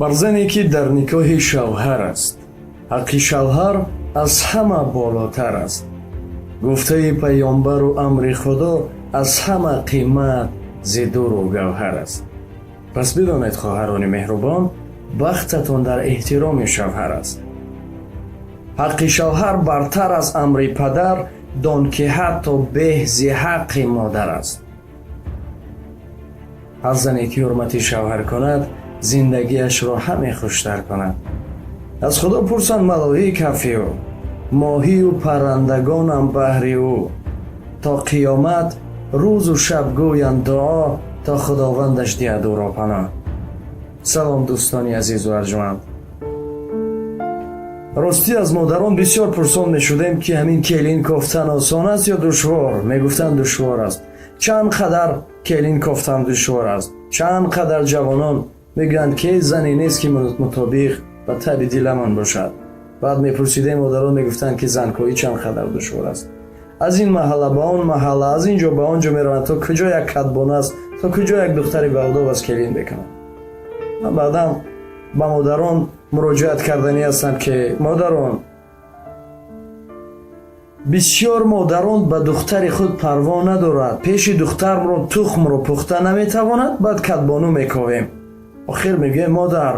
Бар зане ки дар никоҳи шавҳар аст, ҳаққи шавҳар аз ҳама болотар аст. Гуфтаи паёмбару амри Худо аз ҳама қимат зи дуру гавҳар аст. Пас бидонед, хоҳарони меҳрубон, бахтатон дар эҳтироми шавҳар аст. Ҳаққи шавҳар бартар аз амри падар, дон ки ҳатто беҳ зи ҳаққи модар аст. Ҳар зане ки ҳурмати шавҳар кунад, зиндагиашро ҳаме хуштар кунад. Аз Худо пурсанд малоик ҳафи ӯ, моҳию паррандагонам баҳри ӯ. То қиёмат рӯзу шаб гӯянд дуо, то Худовандаш диҳад ӯро паноҳ. Салом, дӯстони азизу арҷманд. Ростӣ, аз модарон бисёр пурсон мешудем, ки ҳамин келин кофтан осон аст ё душвор. Мегуфтанд, душвор аст. Чанд қадар келин кофтан душвор аст? Чанд қадар ҷавонон мегӯянд, ки зане нест, ки мутобиқ ба таби диламон бошад. Баъд мепурсидем, модарон мегуфтанд, ки занкоӣ чанд қадар душвор аст. Аз ин маҳалла ба он маҳалла, аз ин ҷо ба он ҷо мераванд, то куҷо як кадбону аст, то куҷо як духтари баодоб аст, келин бикунанд. Ман баъдан ба модарон муроҷиат карданӣ ҳастам, ки модарон, бисёр модарон ба духтари худ парво надорад. Пеши духтарро тухмро пухта наметавонад, баъд кадбону мековем. Охир мегӯем: модар,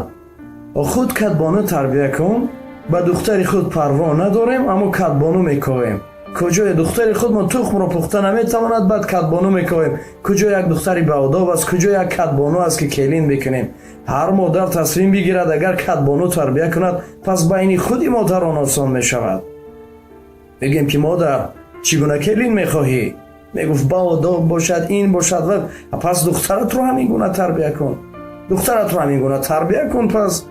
худ кадбону тарбия кун. Ба духтари худ парво надорем, аммо кадбону мековем. Куҷое духтари худмо тухмро пухта наметавонад, баъд кадбону мековем. Куҷо як духтари баодоб аст, куҷо як кадбону аст, ки келин бикунем? Ҳар модар тасмим бигирад, агар кадбону тарбия кунад, пас байни худи модарон осон мешавад. Мегӯем, ки модар, чӣ гуна келин мехоҳӣ? Мегуфт, баодоб бошад, ин бошад. Ва пас духтаратро ҳамин гуна тарбия кун, духтаратро ҳамин гуна тарбия кун. Пас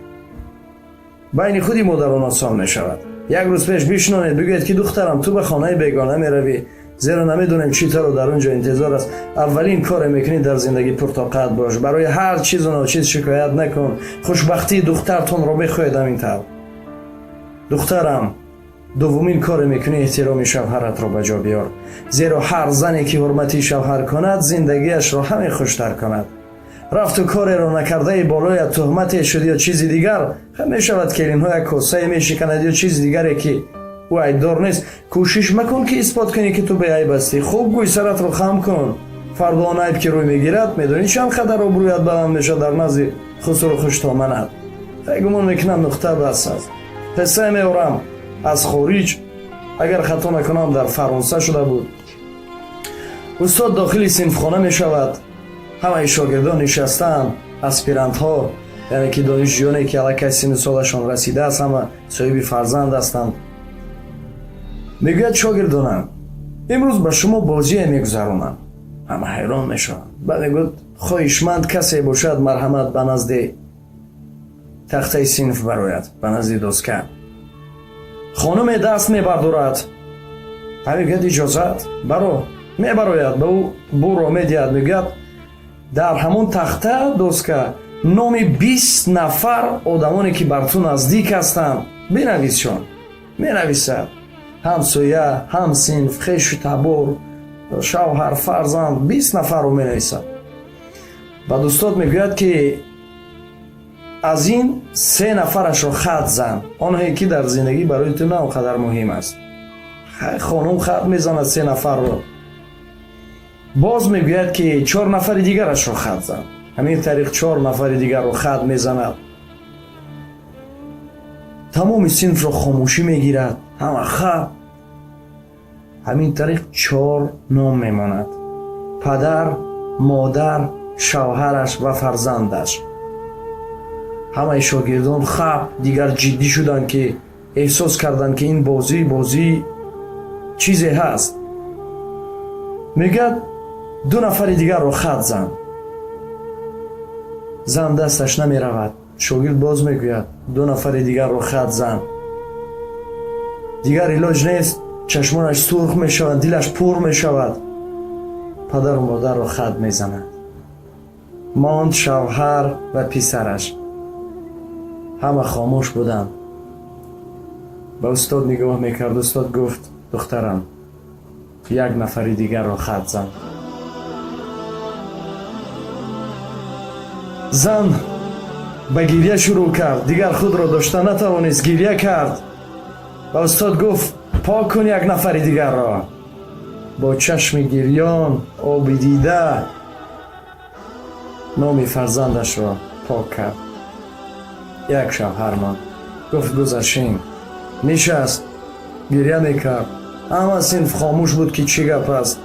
байни худи модарон осон мешавад. Як рӯз пеш бишнонед, бигӯед, ки духтарам, ту ба хонаи бегона меравӣ, зеро намедонем чӣ таро дар он ҷо интизор аст. Аввалин коре мекунӣ дар зиндагӣ, пуртоқат бош, барои ҳар чизу ночиз шикоят накун. Хушбахтии духтартонро мехоҳед ҳамин тавр. Духтарам, дуввумин коре мекунӣ, эҳтироми шавҳаратро ба ҷо биёр, зеро ҳар зане ки ҳурмати шавҳар кунад, зиндагиашро ҳаме хуштар кунад. Рафту кореро накардаи болоят туҳмате шуд ё чизи дигар мешавад, келинҳо як косае мешиканад ё чизи дигаре, ки ӯ айбдор нест, кӯшиш макун, ки исбот кунӣ, ки ту беайб ҳастӣ. Хуб гӯй, саратро хам кун. Фардо он айб ки рӯй мегирад, медонӣ, чанд қадар обрӯят баланд мешавад дар назди хусуру хуштоманат. Гумон мекунам, нуқта бас аст. Қиссае меорам аз хориҷ, агар хато накунам, дар Фаронса шуда буд. Устод дохили синфхона мешавад. Ҳамаи шогирдон нишастаанд, аспирантҳо, яъне ки донишҷӯёне, ки аллакай синну солашон расидааст, ҳама соҳиби фарзанд ҳастанд. Мегӯяд: шогирдонам, имрӯз ба шумо бозие мегузаронам. Ҳама ҳайрон мешаванд. Баъд мегӯяд: хоҳишманд касе бошад, марҳамат, ба назди тахтаи синф барояд, ба назди доска. Хонуме даст мебардорад. Ҳа, мегӯяд: иҷозат, баро. Мебарояд, ба ӯ бурро медиҳад. Мегӯяд: дар ҳамон тахта, доска, номи 20 нафар одамоне, ки бар ту наздик ҳастанд, бинависшон. Менависад: ҳамсоя, ҳамсинф, хешу табор, шавҳар, фарзанд, 20 нафарро менависад. Баъд устод мегӯяд, ки аз ин се нафарашро хат зан, онҳое ки дар зиндагӣ барои ту на он қадар муҳим аст. Хонум хат мезанад се нафарро. Боз мегӯяд, ки чор нафари дигарашро хат зан. Ҳамин тариқ чор нафари дигарро хат мезанад. Тамоми синфро хомӯшӣ мегирад, ҳама хат. Ҳамин тариқ чор ном мемонад: падар, модар, шавҳараш ва фарзандаш. Ҳамаи шогирдон хаб, дигар ҷиддӣ шуданд, ки эҳсос карданд, ки ин бозӣ бозӣ чизе ҳаст. Мегӯяд: ду нафари дигарро хат зан. Зан дасташ намеравад. Шогирд боз мегӯяд: ду нафари дигарро хат зан. Дигар илоҷ нест, чашмонаш сурх мешавад, дилаш пур мешавад, падару модарро хат мезанад. Монд шавҳар ва писараш. Ҳама хомӯш буданд, ба устод нигоҳ мекард. Устод гуфт: духтарам, як нафари дигарро хат зан. Зан Ба гирья шурӯъ кард, дигар худро дошта натавонист, гирья кард ва устод гуфт: «Пок кун як нафари дигарро». Бо чашми гирён, оби дида номи фарзандашро пок кард. Як шавҳар монд. Гуфт: «Гузашин». Нишаст, гирья мекард. Ҳама синф хомӯш буд, ки чӣ гап аст.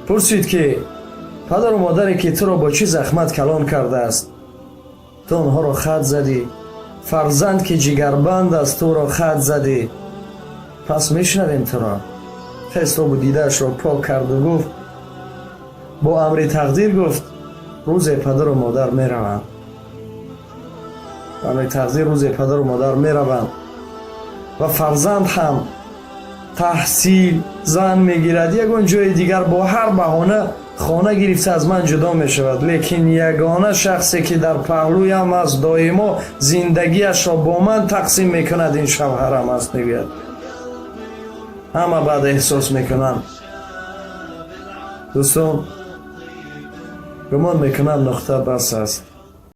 Пурсид, ки падару модаре, ки туро бо чӣ захмат калон кардааст, ту онҳоро хат задӣ. Фарзанд, ки ҷигарбанд аст, туро хат задӣ. Пас мешунавем туро. Хест, обу дидаашро пок карду гуфт: «Бо амри тақдир, — гуфт, — рӯзе падару модар мераванд. Амри тақдир, рӯзе падару модар мераванд ва фарзанд ҳам таҳсил, зан мегирад, ягон ҷои дигар, бо ҳар баҳона хона гирифта, аз ман ҷудо мешавад. Лекин ягона шахсе, ки дар паҳлӯям аст, доимо зиндагиашро бо ман тақсим мекунад, ин шавҳарам аст», — мегӯяд. Ҳама баъд эҳсос мекунанд. Дӯстон, гумон мекунам, нуқта бас аст.